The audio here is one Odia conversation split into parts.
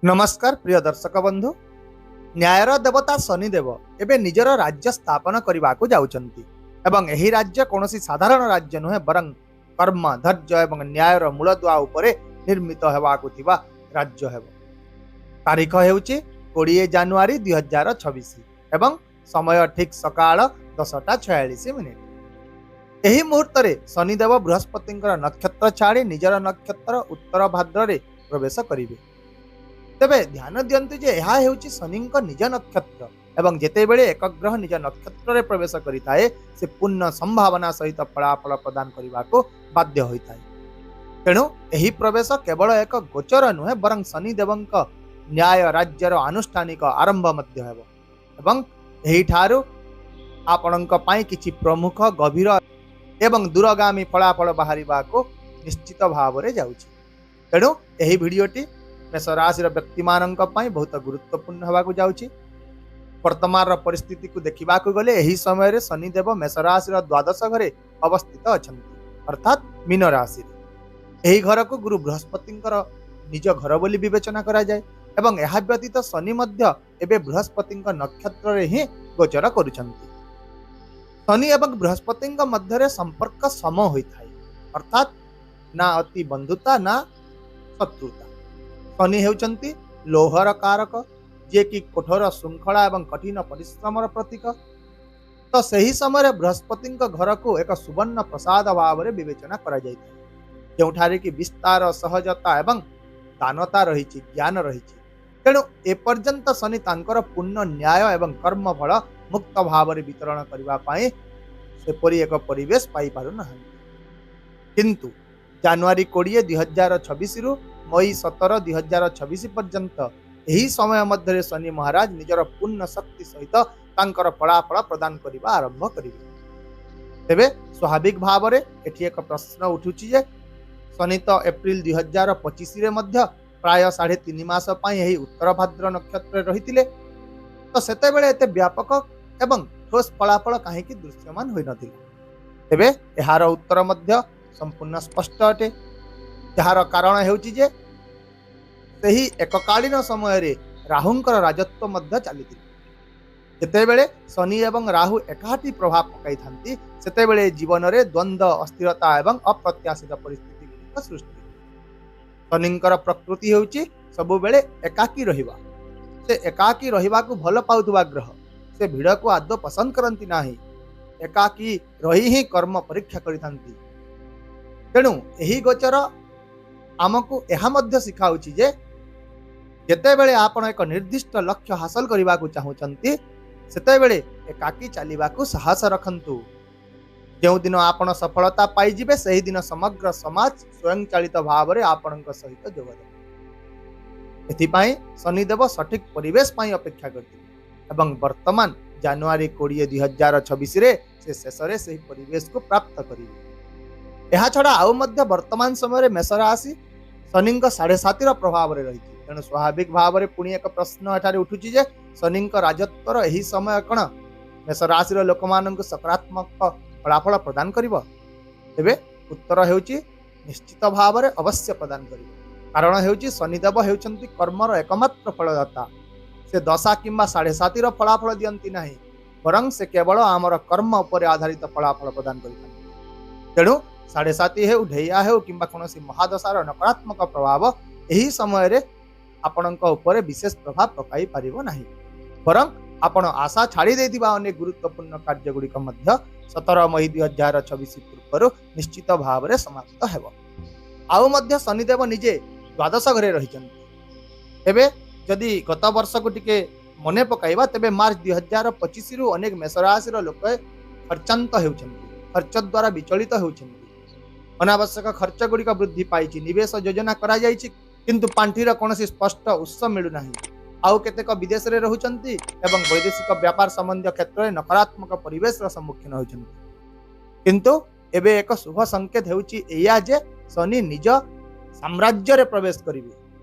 ନମସ୍କାର ପ୍ରିୟ ଦର୍ଶକ ବନ୍ଧୁ। ନ୍ୟାୟର ଦେବତା ଶନିଦେବ ଏବେ ନିଜର ରାଜ୍ୟ ସ୍ଥାପନ କରିବାକୁ ଯାଉଛନ୍ତି ଏବଂ ଏହି ରାଜ୍ୟ କୌଣସି ସାଧାରଣ ରାଜ୍ୟ ନୁହେଁ, ବରଂ କର୍ମ, ଧୈର୍ଯ୍ୟ ଏବଂ ନ୍ୟାୟର ମୂଳଦୁଆ ଉପରେ ନିର୍ମିତ ହେବାକୁ ଥିବା ରାଜ୍ୟ ହେବ। ତାରିଖ ହେଉଛି 20 ଜାନୁଆରୀ 2026 ଏବଂ ସମୟ ଠିକ୍ ସକାଳ 10ଟା 46 ମିନିଟ୍। ଏହି ମୁହୂର୍ତ୍ତରେ ଶନିଦେବ ବୃହସ୍ପତିଙ୍କର ନକ୍ଷତ୍ର ଛାଡ଼ି ନିଜର ନକ୍ଷତ୍ର ଉତ୍ତର ଭାଦ୍ରରେ ପ୍ରବେଶ କରିବେ। ତେବେ ଧ୍ୟାନ ଦିଅନ୍ତୁ ଯେ ଏହା ହେଉଛି ଶନିଙ୍କ ନିଜ ନକ୍ଷତ୍ର ଏବଂ ଯେତେବେଳେ ଏକ ଗ୍ରହ ନିଜ ନକ୍ଷତ୍ରରେ ପ୍ରବେଶ କରିଥାଏ, ସେ ପୂର୍ଣ୍ଣ ସମ୍ଭାବନା ସହିତ ଫଳାଫଳ ପ୍ରଦାନ କରିବାକୁ ବାଧ୍ୟ ହୋଇଥାଏ। ତେଣୁ ଏହି ପ୍ରବେଶ କେବଳ ଏକ ଗୋଚର ନୁହେଁ, ବରଂ ଶନିଦେବଙ୍କ ନ୍ୟାୟ ରାଜ୍ୟର ଆନୁଷ୍ଠାନିକ ଆରମ୍ଭ ମଧ୍ୟ ହେବ ଏବଂ ଏହିଠାରୁ ଆପଣଙ୍କ ପାଇଁ କିଛି ପ୍ରମୁଖ, ଗଭୀର ଏବଂ ଦୂରଗାମୀ ଫଳାଫଳ ବାହାରିବାକୁ ନିଶ୍ଚିତ ଭାବରେ ଯାଉଛି। ତେଣୁ ଏହି ଭିଡ଼ିଓଟି ମେଷ ରାଶିର ବ୍ୟକ୍ତିମାନଙ୍କ ପାଇଁ ବହୁତ ଗୁରୁତ୍ୱପୂର୍ଣ୍ଣ ହେବାକୁ ଯାଉଛି। ବର୍ତ୍ତମାନର ପରିସ୍ଥିତିକୁ ଦେଖିବାକୁ ଗଲେ ଏହି ସମୟରେ ଶନିଦେବ ମେଷ ରାଶିର ଦ୍ୱାଦଶ ଘରେ ଅବସ୍ଥିତ ଅଛନ୍ତି, ଅର୍ଥାତ୍ ମୀନ ରାଶିରେ। ଏହି ଘରକୁ ଗୁରୁ ବୃହସ୍ପତିଙ୍କର ନିଜ ଘର ବୋଲି ବିବେଚନା କରାଯାଏ ଏବଂ ଏହା ବ୍ୟତୀତ ଶନି ମଧ୍ୟ ଏବେ ବୃହସ୍ପତିଙ୍କ ନକ୍ଷତ୍ରରେ ହିଁ ଗୋଚର କରୁଛନ୍ତି। ଶନି ଏବଂ ବୃହସ୍ପତିଙ୍କ ମଧ୍ୟରେ ସମ୍ପର୍କ ସମ ହୋଇଥାଏ, ଅର୍ଥାତ୍ ନା ଅତି ବନ୍ଧୁତା ନା ଶତ୍ରୁତା। ଶନି ହେଉଛନ୍ତି ଲୌହର କାରକ, ଯିଏକି କଠୋର ଶୃଙ୍ଖଳା ଏବଂ କଠିନ ପରିଶ୍ରମର ପ୍ରତୀକ। ତ ସେହି ସମୟରେ ବୃହସ୍ପତିଙ୍କ ଘରକୁ ଏକ ସୁବର୍ଣ୍ଣ ପ୍ରାସାଦ ଭାବରେ ବିବେଚନା କରାଯାଇଥାଏ, ଯେଉଁଠାରେ କି ବିସ୍ତାର, ସହଜତା ଏବଂ ଦାନତା ରହିଛି, ଜ୍ଞାନ ରହିଛି। ତେଣୁ ଏପର୍ଯ୍ୟନ୍ତ ଶନି ତାଙ୍କର ପୂର୍ଣ୍ଣ ନ୍ୟାୟ ଏବଂ କର୍ମଫଳ ମୁକ୍ତ ଭାବରେ ବିତରଣ କରିବା ପାଇଁ ସେପରି ଏକ ପରିବେଶ ପାଇପାରୁନାହାନ୍ତି। କିନ୍ତୁ ଜାନୁଆରୀ 20, 2026ରୁ ମଇ 17, 2026 ପର୍ଯ୍ୟନ୍ତ ଏହି ସମୟ ମଧ୍ୟରେ ଶନି ମହାରାଜ ନିଜର ପୂର୍ଣ୍ଣ ଶକ୍ତି ସହିତ ତାଙ୍କର ଫଳାଫଳ ପ୍ରଦାନ କରିବା ଆରମ୍ଭ କରିବେ। ତେବେ ସ୍ୱାଭାବିକ ଭାବରେ ଏଠି ଏକ ପ୍ରଶ୍ନ ଉଠୁଛି ଯେ ଶନି ତ ଏପ୍ରିଲ 2025ରେ ମଧ୍ୟ ପ୍ରାୟ 3.5 ମାସ ପାଇଁ ଏହି ଉତ୍ତର ଭାଦ୍ର ନକ୍ଷତ୍ରରେ ରହିଥିଲେ, ତ ସେତେବେଳେ ଏତେ ବ୍ୟାପକ ଏବଂ ଠୋସ୍ ଫଳାଫଳ କାହିଁକି ଦୃଶ୍ୟମାନ ହୋଇନଥିଲା? ତେବେ ଏହାର ଉତ୍ତର ମଧ୍ୟ ସମ୍ପୂର୍ଣ୍ଣ ସ୍ପଷ୍ଟ ଅଟେ, ଯାହାର କାରଣ ହେଉଛି ଯେ ସେହି ଏକକାଳୀନ ସମୟରେ ରାହୁଙ୍କର ରାଜତ୍ୱ ମଧ୍ୟ ଚାଲିଥିଲା। ଯେତେବେଳେ ଶନି ଏବଂ ରାହୁ ଏକାଠି ପ୍ରଭାବ ପକାଇଥାନ୍ତି, ସେତେବେଳେ ଜୀବନରେ ଦ୍ୱନ୍ଦ୍ୱ, ଅସ୍ଥିରତା ଏବଂ ଅପ୍ରତ୍ୟାଶିତ ପରିସ୍ଥିତି ଗୁଡ଼ିକ ସୃଷ୍ଟି ହୁଏ। ଶନିଙ୍କର ପ୍ରକୃତି ହେଉଛି ସବୁବେଳେ ଏକାକୀ ରହିବା। ସେ ଏକାକୀ ରହିବାକୁ ଭଲ ପାଉଥିବା ଗ୍ରହ। ସେ ଭିଡ଼କୁ ଆଦୌ ପସନ୍ଦ କରନ୍ତି ନାହିଁ। ଏକାକୀ ରହି ହିଁ କର୍ମ ପରୀକ୍ଷା କରିଥାନ୍ତି। ତେଣୁ ଏହି ଗୋଚର ଆମକୁ ଏହା ମଧ୍ୟ ଶିଖାଉଛି ଯେ ଯେତେବେଳେ ଆପଣ ଏକ ନିର୍ଦ୍ଦିଷ୍ଟ ଲକ୍ଷ୍ୟ ହାସଲ କରିବାକୁ ଚାହୁଁଛନ୍ତି, ସେତେବେଳେ ଏକାକୀ ଚାଲିବାକୁ ସାହସ ରଖନ୍ତୁ। ଯେଉଁଦିନ ଆପଣ ସଫଳତା ପାଇଯିବେ, ସେହିଦିନ ସମଗ୍ର ସମାଜ ସ୍ୱୟଂଚାଳିତ ଭାବରେ ଆପଣଙ୍କ ସହିତ ଯୋଗ ଦେବ। ଏଥିପାଇଁ ଶନିଦେବ ସଠିକ ପରିବେଶ ପାଇଁ ଅପେକ୍ଷା କରିଥିଲେ ଏବଂ ବର୍ତ୍ତମାନ ଜାନୁଆରୀ 20, 2026ରେ ସେ ଶେଷରେ ସେହି ପରିବେଶକୁ ପ୍ରାପ୍ତ କରିବେ। ଏହାଛଡ଼ା ଆଉ ମଧ୍ୟ ବର୍ତ୍ତମାନ ସମୟରେ ମେଷ ରାଶି ଶନିଙ୍କ ସାଢ଼େ ସାତିର ପ୍ରଭାବରେ ରହିଛି। ତେଣୁ ସ୍ୱାଭାବିକ ଭାବରେ ପୁଣି ଏକ ପ୍ରଶ୍ନ ଏଠାରେ ଉଠୁଛି ଯେ ଶନିଙ୍କ ରାଜତ୍ୱର ଏହି ସମୟ କ'ଣ ମେଷ ରାଶିର ଲୋକମାନଙ୍କୁ ସକାରାତ୍ମକ ଫଳାଫଳ ପ୍ରଦାନ କରିବ? ତେବେ ଉତ୍ତର ହେଉଛି ନିଶ୍ଚିତ ଭାବରେ ଅବଶ୍ୟ ପ୍ରଦାନ କରିବ। କାରଣ ହେଉଛି ଶନିଦେବ ହେଉଛନ୍ତି କର୍ମର ଏକମାତ୍ର ଫଳଦାତା। ସେ ଦଶା କିମ୍ବା ସାଢ଼େ ସାତିର ଫଳାଫଳ ଦିଅନ୍ତି ନାହିଁ, ବରଂ ସେ କେବଳ ଆମର କର୍ମ ଉପରେ ଆଧାରିତ ଫଳାଫଳ ପ୍ରଦାନ କରିଥାନ୍ତି। ତେଣୁ ସାଢ଼େ ସାତି ହେଉ, ଢେଇଆ ହେଉ କିମ୍ବା କୌଣସି ମହାଦଶାର ନକାରାତ୍ମକ ପ୍ରଭାବ ଏହି ସମୟରେ ଆପଣଙ୍କ ଉପରେ ବିଶେଷ ପ୍ରଭାବ ପକାଇ ପାରିବ ନାହିଁ, ବରଂ ଆପଣ ଆଶା ଛାଡ଼ି ଦେଇଥିବା ଅନେକ ଗୁରୁତ୍ୱପୂର୍ଣ୍ଣ କାର୍ଯ୍ୟଗୁଡ଼ିକ ମଧ୍ୟ 17 ମଇ 2026 ପୂର୍ବରୁ ନିଶ୍ଚିତ ଭାବରେ ସମାପ୍ତ ହେବ। ଆଉ ମଧ୍ୟ ଶନିଦେବ ନିଜେ ଦ୍ୱାଦଶ ଘରେ ରହିଛନ୍ତି। ତେବେ ଯଦି ଗତ ବର୍ଷକୁ ଟିକେ ମନେ ପକାଇବା, ତେବେ ମାର୍ଚ୍ଚ 2025ରୁ ଅନେକ ମେଷରାଶିର ଲୋକ ଖର୍ଚ୍ଚାନ୍ତ ହେଉଛନ୍ତି, ଖର୍ଚ୍ଚ ଦ୍ୱାରା ବିଚଳିତ ହେଉଛନ୍ତି। ଅନାବଶ୍ୟକ ଖର୍ଚ୍ଚ ଗୁଡ଼ିକ ବୃଦ୍ଧି ପାଇଛି। ନିବେଶ ଯୋଜନା କରାଯାଇଛି, କିନ୍ତୁ ପାଣ୍ଠିର କୌଣସି ସ୍ପଷ୍ଟ ଉତ୍ସ ମିଳୁନାହିଁ। ଆଉ କେତେକ ବିଦେଶରେ ରହୁଛନ୍ତି ଏବଂ ବୈଦେଶିକ ବ୍ୟାପାର ସମ୍ବନ୍ଧୀୟ କ୍ଷେତ୍ରରେ ନକାରାତ୍ମକ ପରିବେଶର ସମ୍ମୁଖୀନ ହେଉଛନ୍ତି। କିନ୍ତୁ ଏବେ ଏକ ଶୁଭ ସଂକେତ ହେଉଛି ଏଇଆ ଯେ ଶନି ନିଜ ସାମ୍ରାଜ୍ୟରେ ପ୍ରବେଶ କରିବେ,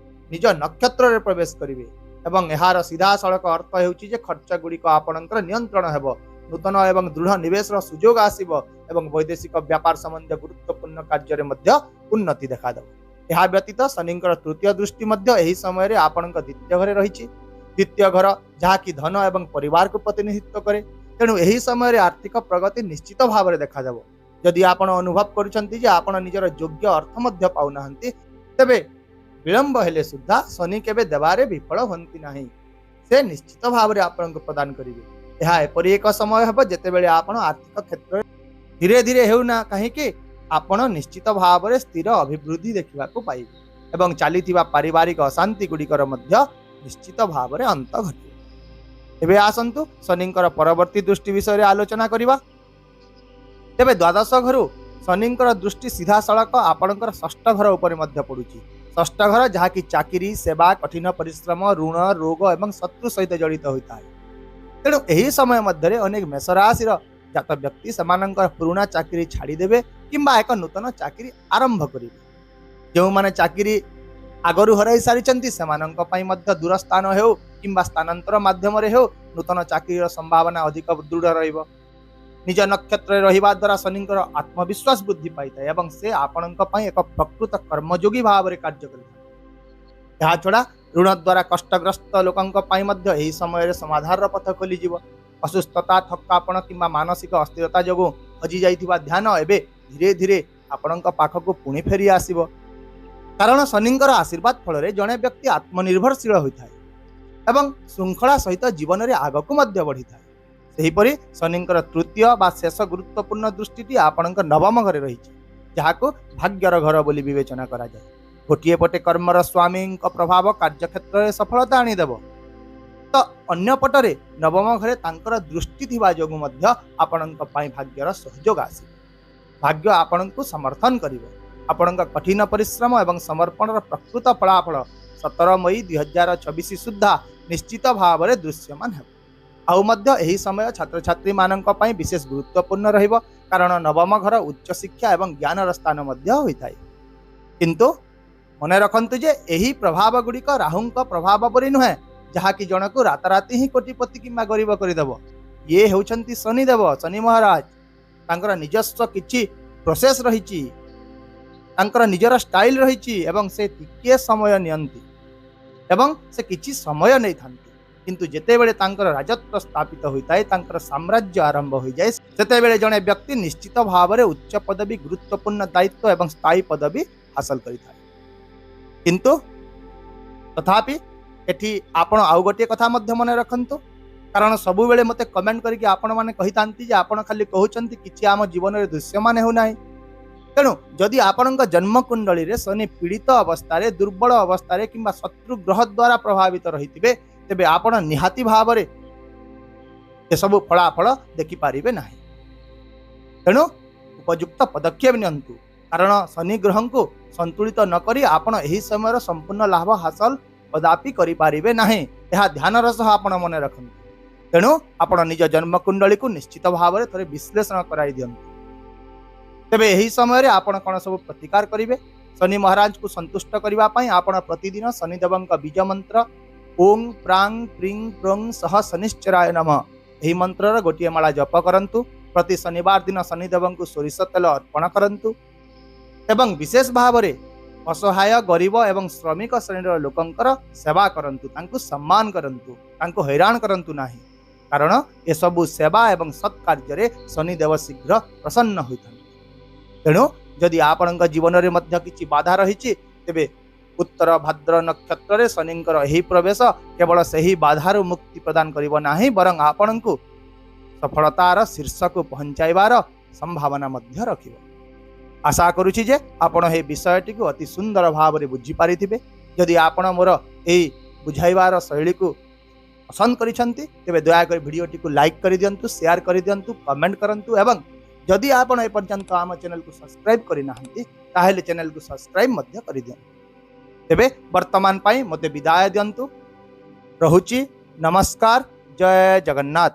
ନିଜ ନକ୍ଷତ୍ରରେ ପ୍ରବେଶ କରିବେ ଏବଂ ଏହାର ସିଧାସଳଖ ଅର୍ଥ ହେଉଛି ଯେ ଖର୍ଚ୍ଚ ଗୁଡ଼ିକ ଆପଣଙ୍କର ନିୟନ୍ତ୍ରଣ ହେବ, ନୂତନ ଏବଂ ଦୃଢ଼ ନିବେଶର ସୁଯୋଗ ଆସିବ ଏବଂ ବୈଦେଶିକ ବ୍ୟାପାର ସମ୍ବନ୍ଧୀୟ ଗୁରୁତ୍ୱପୂର୍ଣ୍ଣ କାର୍ଯ୍ୟରେ ମଧ୍ୟ ଉନ୍ନତି ଦେଖାଦେବ। ଏହା ବ୍ୟତୀତ ଶନିଙ୍କର ତୃତୀୟ ଦୃଷ୍ଟି ମଧ୍ୟ ଏହି ସମୟରେ ଆପଣଙ୍କ ଦ୍ୱିତୀୟ ଘରେ ରହିଛି। ଦ୍ୱିତୀୟ ଘର ଯାହାକି ଧନ ଏବଂ ପରିବାରକୁ ପ୍ରତିନିଧିତ୍ୱ କରେ। ତେଣୁ ଏହି ସମୟରେ ଆର୍ଥିକ ପ୍ରଗତି ନିଶ୍ଚିତ ଭାବରେ ଦେଖାଦେବ। ଯଦି ଆପଣ ଅନୁଭବ କରୁଛନ୍ତି ଯେ ଆପଣ ନିଜର ଯୋଗ୍ୟ ଅର୍ଥ ମଧ୍ୟ ପାଉନାହାନ୍ତି, ତେବେ ବିଳମ୍ବ ହେଲେ ସୁଦ୍ଧା ଶନି କେବେ ଦେବାରେ ବିଫଳ ହୁଅନ୍ତି ନାହିଁ। ସେ ନିଶ୍ଚିତ ଭାବରେ ଆପଣଙ୍କୁ ପ୍ରଦାନ କରିବେ। ଏହା ଏପରି ଏକ ସମୟ ହେବ ଯେତେବେଳେ ଆପଣ ଆର୍ଥିକ କ୍ଷେତ୍ରରେ ଧୀରେ ଧୀରେ ହେଉନା କାହିଁକି, ଆପଣ ନିଶ୍ଚିତ ଭାବରେ ସ୍ଥିର ଅଭିବୃଦ୍ଧି ଦେଖିବାକୁ ପାଇବେ ଏବଂ ଚାଲିଥିବା ପାରିବାରିକ ଅଶାନ୍ତି ଗୁଡ଼ିକର ମଧ୍ୟ ନିଶ୍ଚିତ ଭାବରେ ଅନ୍ତ ଘଟିବ। ଏବେ ଆସନ୍ତୁ ଶନିଙ୍କର ପରବର୍ତ୍ତୀ ଦୃଷ୍ଟି ବିଷୟରେ ଆଲୋଚନା କରିବା। ତେବେ ଦ୍ୱାଦଶ ଘରୁ ଶନିଙ୍କର ଦୃଷ୍ଟି ସିଧାସଳଖ ଆପଣଙ୍କର ଷଷ୍ଠ ଘର ଉପରେ ମଧ୍ୟ ପଡୁଛି। ଷଷ୍ଠ ଘର ଯାହାକି ଚାକିରି, ସେବା, କଠିନ ପରିଶ୍ରମ, ଋଣ, ରୋଗ ଏବଂ ଶତ୍ରୁ ସହିତ ଜଡ଼ିତ ହୋଇଥାଏ। ତେଣୁ ଏହି ସମୟ ମଧ୍ୟରେ ଅନେକ ମେଷରାଶିର ଜାତ ବ୍ୟକ୍ତି ସେମାନଙ୍କର ପୁରୁଣା ଚାକିରି ଛାଡ଼ିଦେବେ କିମ୍ବା ଏକ ନୂତନ ଚାକିରି ଆରମ୍ଭ କରିବେ। ଯେଉଁମାନେ ଚାକିରି ଆଗରୁ ହରାଇ ସାରିଛନ୍ତି, ସେମାନଙ୍କ ପାଇଁ ମଧ୍ୟ ଦୂର ସ୍ଥାନ ହେଉ କିମ୍ବା ସ୍ଥାନାନ୍ତର ମାଧ୍ୟମରେ ହେଉ, ନୂତନ ଚାକିରିର ସମ୍ଭାବନା ଅଧିକ ଦୃଢ଼ ରହିବ। ନିଜ ନକ୍ଷତ୍ରରେ ରହିବା ଦ୍ୱାରା ଶନିଙ୍କର ଆତ୍ମବିଶ୍ୱାସ ବୃଦ୍ଧି ପାଇଥାଏ ଏବଂ ସେ ଆପଣଙ୍କ ପାଇଁ ଏକ ପ୍ରକୃତ କର୍ମଯୋଗୀ ଭାବରେ କାର୍ଯ୍ୟ କରିଥାଏ। ଏହାଛଡ଼ା ଋଣ ଦ୍ୱାରା କଷ୍ଟଗ୍ରସ୍ତ ଲୋକଙ୍କ ପାଇଁ ମଧ୍ୟ ଏହି ସମୟରେ ସମାଧାନର ପଥ ଖୋଲିଯିବ। ଅସୁସ୍ଥତା, ଥକ୍କାପଣ କିମ୍ବା ମାନସିକ ଅସ୍ଥିରତା ଯୋଗୁଁ ହଜିଯାଇଥିବା ଧ୍ୟାନ ଏବେ ଧୀରେ ଧୀରେ ଆପଣଙ୍କ ପାଖକୁ ପୁଣି ଫେରି ଆସିବ। କାରଣ ଶନିଙ୍କର ଆଶୀର୍ବାଦ ଫଳରେ ଜଣେ ବ୍ୟକ୍ତି ଆତ୍ମନିର୍ଭରଶୀଳ ହୋଇଥାଏ ଏବଂ ଶୃଙ୍ଖଳା ସହିତ ଜୀବନରେ ଆଗକୁ ମଧ୍ୟ ବଢ଼ିଥାଏ। ସେହିପରି ଶନିଙ୍କର ତୃତୀୟ ବା ଶେଷ ଗୁରୁତ୍ୱପୂର୍ଣ୍ଣ ଦୃଷ୍ଟିଟି ଆପଣଙ୍କ ନବମ ଘରେ ରହିଛି, ଯାହାକୁ ଭାଗ୍ୟର ଘର ବୋଲି ବିବେଚନା କରାଯାଏ। ଗୋଟିଏ ପଟେ କର୍ମର ସ୍ୱାମୀଙ୍କ ପ୍ରଭାବ କାର୍ଯ୍ୟକ୍ଷେତ୍ରରେ ସଫଳତା ଆଣିଦେବ ତ ଅନ୍ୟ ପଟରେ ନବମ ଘରେ ତାଙ୍କର ଦୃଷ୍ଟି ଥିବା ଯୋଗୁଁ ମଧ୍ୟ ଆପଣଙ୍କ ପାଇଁ ଭାଗ୍ୟର ସହଯୋଗ ଆସିବ। ଭାଗ୍ୟ ଆପଣଙ୍କୁ ସମର୍ଥନ କରିବ। ଆପଣଙ୍କ କଠିନ ପରିଶ୍ରମ ଏବଂ ସମର୍ପଣର ପ୍ରକୃତ ଫଳାଫଳ 17 ମଇ 2026 ସୁଦ୍ଧା ନିଶ୍ଚିତ ଭାବରେ ଦୃଶ୍ୟମାନ ହେବ। ଆଉ ମଧ୍ୟ ଏହି ସମୟ ଛାତ୍ରଛାତ୍ରୀମାନଙ୍କ ପାଇଁ ବିଶେଷ ଗୁରୁତ୍ୱପୂର୍ଣ୍ଣ ରହିବ, କାରଣ ନବମ ଘର ଉଚ୍ଚଶିକ୍ଷା ଏବଂ ଜ୍ଞାନର ସ୍ଥାନ ମଧ୍ୟ ହୋଇଥାଏ। କିନ୍ତୁ ମନେ ରଖନ୍ତୁ ଯେ ଏହି ପ୍ରଭାବ ଗୁଡ଼ିକ ରାହୁଙ୍କ ପ୍ରଭାବ ପରି ନୁହେଁ, ଯାହାକି ଜଣକୁ ରାତାରାତି ହିଁ କୋଟିପତି କିମ୍ବା ଗରିବ କରିଦେବ। ଇଏ ହେଉଛନ୍ତି ଶନିଦେବ, ଶନି ମହାରାଜ। ତାଙ୍କର ନିଜସ୍ୱ କିଛି ପ୍ରୋସେସ ରହିଛି, ତାଙ୍କର ନିଜର ଷ୍ଟାଇଲ ରହିଛି ଏବଂ ସେ ଟିକିଏ ସମୟ ନିଅନ୍ତି ଏବଂ ସେ କିଛି ସମୟ ନେଇଥାନ୍ତି। କିନ୍ତୁ ଯେତେବେଳେ ତାଙ୍କର ରାଜତ୍ୱ ସ୍ଥାପିତ ହୋଇଥାଏ, ତାଙ୍କର ସାମ୍ରାଜ୍ୟ ଆରମ୍ଭ ହୋଇଯାଏ, ସେତେବେଳେ ଜଣେ ବ୍ୟକ୍ତି ନିଶ୍ଚିତ ଭାବରେ ଉଚ୍ଚ ପଦବୀ, ଗୁରୁତ୍ୱପୂର୍ଣ୍ଣ ଦାୟିତ୍ୱ ଏବଂ ସ୍ଥାୟୀ ପଦବୀ ହାସଲ କରିଥାଏ। କିନ୍ତୁ ତଥାପି ଏଠି ଆପଣ ଆଉ ଗୋଟିଏ କଥା ମଧ୍ୟ ମନେ ରଖନ୍ତୁ, କାରଣ ସବୁବେଳେ ମୋତେ କମେଣ୍ଟ କରିକି ଆପଣମାନେ କହିଥାନ୍ତି ଯେ ଆପଣ ଖାଲି କହୁଛନ୍ତି, କିଛି ଆମ ଜୀବନରେ ଦୃଶ୍ୟମାନ ହେଉନାହିଁ। ତେଣୁ ଯଦି ଆପଣଙ୍କ ଜନ୍ମକୁଣ୍ଡଳୀରେ ଶନି ପୀଡ଼ିତ ଅବସ୍ଥାରେ, ଦୁର୍ବଳ ଅବସ୍ଥାରେ କିମ୍ବା ଶତ୍ରୁ ଗ୍ରହ ଦ୍ୱାରା ପ୍ରଭାବିତ ରହିଥିବେ, ତେବେ ଆପଣ ନିହାତି ଭାବରେ ଏସବୁ ଫଳାଫଳ ଦେଖିପାରିବେ ନାହିଁ। ତେଣୁ ଉପଯୁକ୍ତ ପଦକ୍ଷେପ ନିଅନ୍ତୁ, କାରଣ ଶନି ଗ୍ରହଙ୍କୁ ସନ୍ତୁଳିତ ନ କରି ଆପଣ ଏହି ସମୟର ସମ୍ପୂର୍ଣ୍ଣ ଲାଭ ହାସଲ କଦାପି କରିପାରିବେ ନାହିଁ। ଏହା ଧ୍ୟାନର ସହ ଆପଣ ମନେ ରଖନ୍ତୁ। ତେଣୁ ଆପଣ ନିଜ ଜନ୍ମକୁଣ୍ଡଳୀକୁ ନିଶ୍ଚିତ ଭାବରେ ଥରେ ବିଶ୍ଳେଷଣ କରାଇ ଦିଅନ୍ତୁ। ତେବେ ଏହି ସମୟରେ ଆପଣ କ'ଣ ସବୁ ପ୍ରତିକାର କରିବେ? ଶନି ମହାରାଜଙ୍କୁ ସନ୍ତୁଷ୍ଟ କରିବା ପାଇଁ ଆପଣ ପ୍ରତିଦିନ ଶନିଦେବଙ୍କ ବୀଜ ମନ୍ତ୍ର "ଓଂ ପ୍ରାଂ ପ୍ରିଂ ପ୍ରୋଂ ସହ ଶନିଶ୍ଚରାୟ ନମଃ", ଏହି ମନ୍ତ୍ରର ଗୋଟିଏ ମାଳା ଜପ କରନ୍ତୁ। ପ୍ରତି ଶନିବାର ଦିନ ଶନିଦେବଙ୍କୁ ସୋରିଷ ତେଲ ଅର୍ପଣ କରନ୍ତୁ ଏବଂ ବିଶେଷ ଭାବରେ ଅସହାୟ, ଗରିବ ଏବଂ ଶ୍ରମିକ ଶ୍ରେଣୀର ଲୋକଙ୍କର ସେବା କରନ୍ତୁ। ତାଙ୍କୁ ସମ୍ମାନ କରନ୍ତୁ, ତାଙ୍କୁ ହଇରାଣ କରନ୍ତୁ ନାହିଁ, କାରଣ ଏସବୁ ସେବା ଏବଂ ସତ୍ କାର୍ଯ୍ୟରେ ଶନିଦେବ ଶୀଘ୍ର ପ୍ରସନ୍ନ ହୋଇଥାନ୍ତି। ତେଣୁ ଯଦି ଆପଣଙ୍କ ଜୀବନରେ ମଧ୍ୟ କିଛି ବାଧା ରହିଛି, ତେବେ ଉତ୍ତର ଭାଦ୍ର ନକ୍ଷତ୍ରରେ ଶନିଙ୍କର ଏହି ପ୍ରବେଶ କେବଳ ସେହି ବାଧାରୁ ମୁକ୍ତି ପ୍ରଦାନ କରିବ ନାହିଁ, ବରଂ ଆପଣଙ୍କୁ ସଫଳତାର ଶୀର୍ଷକୁ ପହଞ୍ଚାଇବାର ସମ୍ଭାବନା ମଧ୍ୟ ରଖିବ। ଆଶା କରୁଛି ଯେ ଆପଣ ଏହି ବିଷୟଟିକୁ ଅତି ସୁନ୍ଦର ଭାବରେ ବୁଝିପାରିଥିବେ। ଯଦି ଆପଣ ମୋର ଏହି ବୁଝାଇବାର ଶୈଳୀକୁ ପସନ୍ଦ କରିଛନ୍ତି, ତେବେ ଦୟାକରି ଭିଡ଼ିଓଟିକୁ ଲାଇକ୍ କରିଦିଅନ୍ତୁ, ସେୟାର କରିଦିଅନ୍ତୁ, କମେଣ୍ଟ କରନ୍ତୁ ଏବଂ ଯଦି ଆପଣ ଏପର୍ଯ୍ୟନ୍ତ ଆମ ଚ୍ୟାନେଲକୁ ସବସ୍କ୍ରାଇବ୍ କରିନାହାନ୍ତି, ତାହେଲେ ଚ୍ୟାନେଲକୁ ସବସ୍କ୍ରାଇବ୍ ମଧ୍ୟ କରିଦିଅନ୍ତୁ। ତେବେ ବର୍ତ୍ତମାନ ପାଇଁ ମୋତେ ବିଦାୟ ଦିଅନ୍ତୁ। ରହୁଛି, ନମସ୍କାର, ଜୟ ଜଗନ୍ନାଥ।